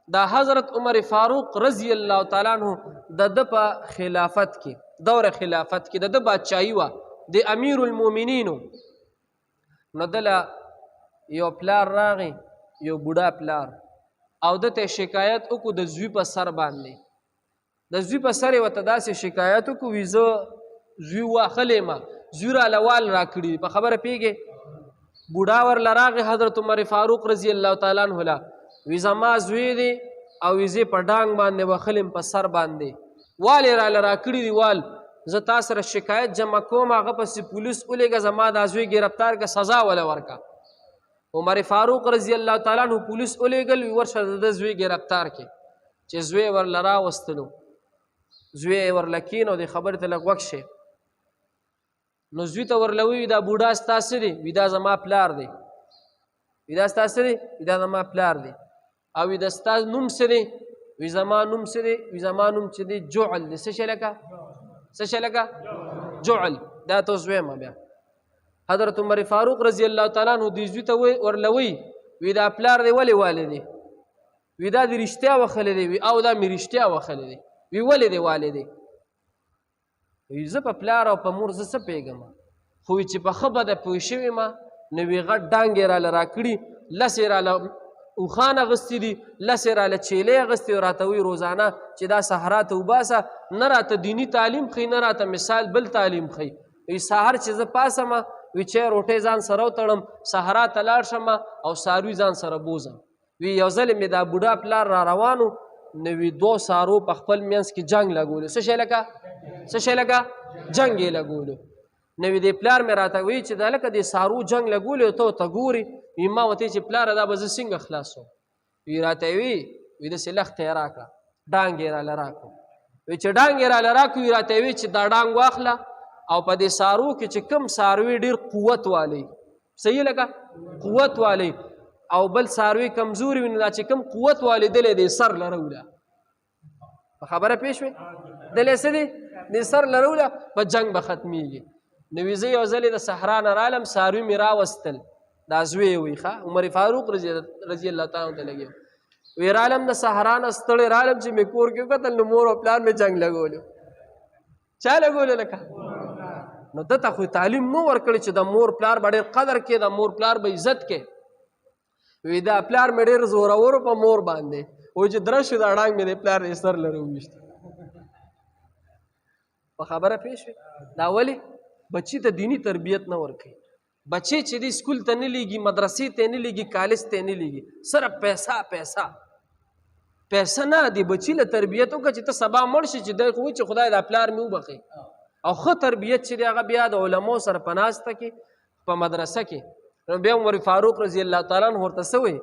دا حضرت عمر فاروق رضی الله تعالی عنہ د د په خلافت کې، دور خلافت کې، د د بادشاہي وه، د امیر المؤمنین. نو دله یو پلار راغی، یو بوډا پلار، او دته شکایت وکړو د زوی په سر باندې. د زوی په سر یې ورته داسې شکایت وکړو، وي زه زوی واخلې ما زوی راله وال راکړي. په خبره پیږې؟ بوډا ورله راغی حضرت عمر فاروق رضی الله تعالی عنه له، وي زما زوی دی او وي زه په ډانګ باندې وخلم په سر باندې، وال یې راله راکړي دي وال. زه تا سره شکایت جمع کوم، هغه پسې پولیس ولېږه، زما دا زوی ګرفتار که سزا وله ورکه. عمر فاروق رضی الله تعالی عنہ پولیس ولېږل، وي ورشه د ده زوی ګرفتار کې. چې زوی ورله راوستلو، زوی یې ورله کښېنو، دې خبرې ته لږ غوږ شي. نو زوی ته ورله ووایي دا بوډا ستا څه دی؟ وي دا زما پلار دی. وي دا ستا څه دی؟ وي دا زما پلار دی. او وي د ستا نوم څه دی؟ وي زما نوم څه دی؟ وي زما نوم چې دی جعل دی. څه شی لکه؟ څه شی لکه؟ جعل. دا ته زوی ما. بیا حضرت عمر فاروق رضی الله تعالی عنہ دې زوی ته ورله وایي، وي دا پلار دی ولې والي دی؟ وي دا دې رښتیا وخلی دی؟ وي او دا مې رښتیا وخلی دی. وي ولې دی والي دی؟ وي زه په پلار او په مور زه څه پوهېږم، خو وي چې په ښه بده پوه شوې ما، نو وي غټ ډانګ یې راله راکړي، لس یې راله اوښان اخیستي دي، لس یې راله چیلې اخیستې، راته وایي روزانه چې دا صحرا ته وباسه، نه راته دیني تعلیم ښیي، نه راته مثال بل تعلیم ښیي. وي سهار چې زه پاڅم، وي چې روټۍ ځان سره وتړم، صحرا ته لاړ شم او څاروي ځان سره بوځم. وي یو ځل مې دا بوډا پلار را روانو، نو وي دوو څارو په خپل منځ کې جنګ لګولو. څه شی لکه؟ څه شی لکه؟ جنګ یې لګولو. نو وي دې پلار مې راته وایي چې دا لکه دې څارو جنګ لګولی ته ورته ګورې. وي ما ورته چې پلاره دا به زه څنګه خلاصوم؟ وي راته وي، وي داسې لښته یې راکړه، ډانګ یې راله راکړو. وي چې ډانګ یې راله راکړو، وي راته وي چې دا ډانګ واخله او په دې څارو کې چې کوم څاروي ډېر قوت والی، صحیح لکه قوت والی، او بل څاروي کمزوري وي، نو دا چې کوم قوت والی دلی دی سر لره وله. په خبره پوه شوې؟ دلی څه دی؟ دې سر لره وله، په جنګ به ختمېږي. نو وي زه یو ځلې د صحرا نه رالم، څاروي مې راوستل، دا زوی یې وایي، ښه عمر فاروق رضی الله تعالی عنه ته لګي. وی رالم د صحرا نه ستړی رالم، چې مې کور کې وکتل نو مور او پلار مې جنګ لګولو. چا لګولو لکه؟ نو ده ته خو تعلیم نو ورکړی چې د مور پلار به ډېر قدر کې، د مور پلار به عزت کې. وی دا پلار مې ډېر زورور په مور باندې و، چې درشو دا ډانګ مې د پلار یې سر لره وویشت. په خبره پوه شوې؟ دا ولې بچي ته دیني تربیت نه ورکوي؟ بچی چې دی سکول ته نه لیږي، مدرسې ته نه لیږي، کالج ته نه لیږي، صرف پیسه پیسه پیسه. نه دی بچی له تربیت وکړه چې ته سبا مړ شې، چې دی خو وایي چې خدای دا پلار مې وبخښي. او ښه تربیت چې دی هغه بیا د علماو سره په ناسته کې، په مدرسه کې. نو بیا عمر فاروق رضی الله تعالی عنه ورته څه وایي؟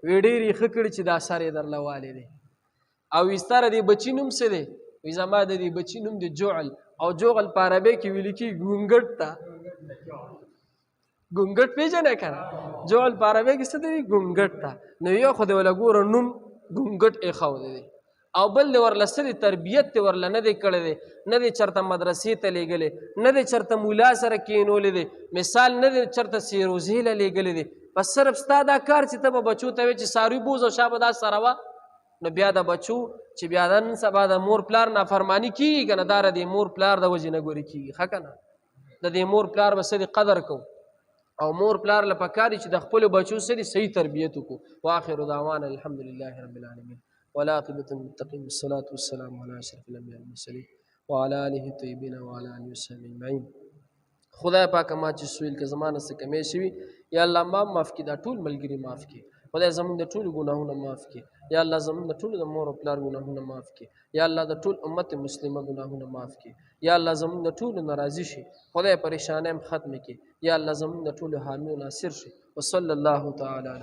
وی ډېر یې ښه کړي چې دا سر یې درله والی دی. او وي ستا د دې بچي نوم څه دی؟ وي زما د دې بچي نوم دی جعل. او جعل په عربۍ کې ویل کېږي ګونګټ ته. ګونګټ پېژنې که نه؟ جعل په عربۍ کې څه دی؟ ګونګټ ته. نو یو خو دې ورله ګوره نوم ګونګټ ایښودی دی، او بل دې ورله څه دی تربیت دې ورله نه دی کړی دی، نه دی چېرته مدرسې ته لېږلی، نه دی چېرته مولا سره کښېنولی دی، مثال نه دی چېرته سیروزې له لېږلی دی. بس صرف ستا دا کار چې ته به بچو ته وایې چې څاروي بوځه او شا به دا سره وه. نو بیا د بچو چې بیا نن سبا د مور پلار نافرماني کېږي که نه، دا د دې مور پلار د وجې نه ګورې کېږي، ښه که نه؟ د دې مور پلار به څه دي قدر کوو، او مور پلار له پکار دي چې د خپلو بچو څه دي صحیح تربیت وکړو. واخر دعوانا الحمد لله رب العالمین والعاقبة للمتقین والصلاة والسلام على اشرف الانبیاء والمرسلین وعلى آله الطیبین وعلى آله وصحبه اجمعین. خدای پاک ما چې سویل که زما نه څه کمی شوي، یا الله ما معاف کړي، دا ټول ملګري معاف کړي. خدای زموږ د ټولو ګناهونه معاف کړي. یا الله زموږ د ټولو د مور او پلار ګناهونه معاف کړي. یا الله د ټول امت مسلمه ګناهونه معاف کړي. یا الله زموږ د ټولو ناراضي شي، خدای پریشانۍ هم ختمې کړي. یا الله زموږ د ټولو حامی او ناصر شي. وصلی الله تعالی علی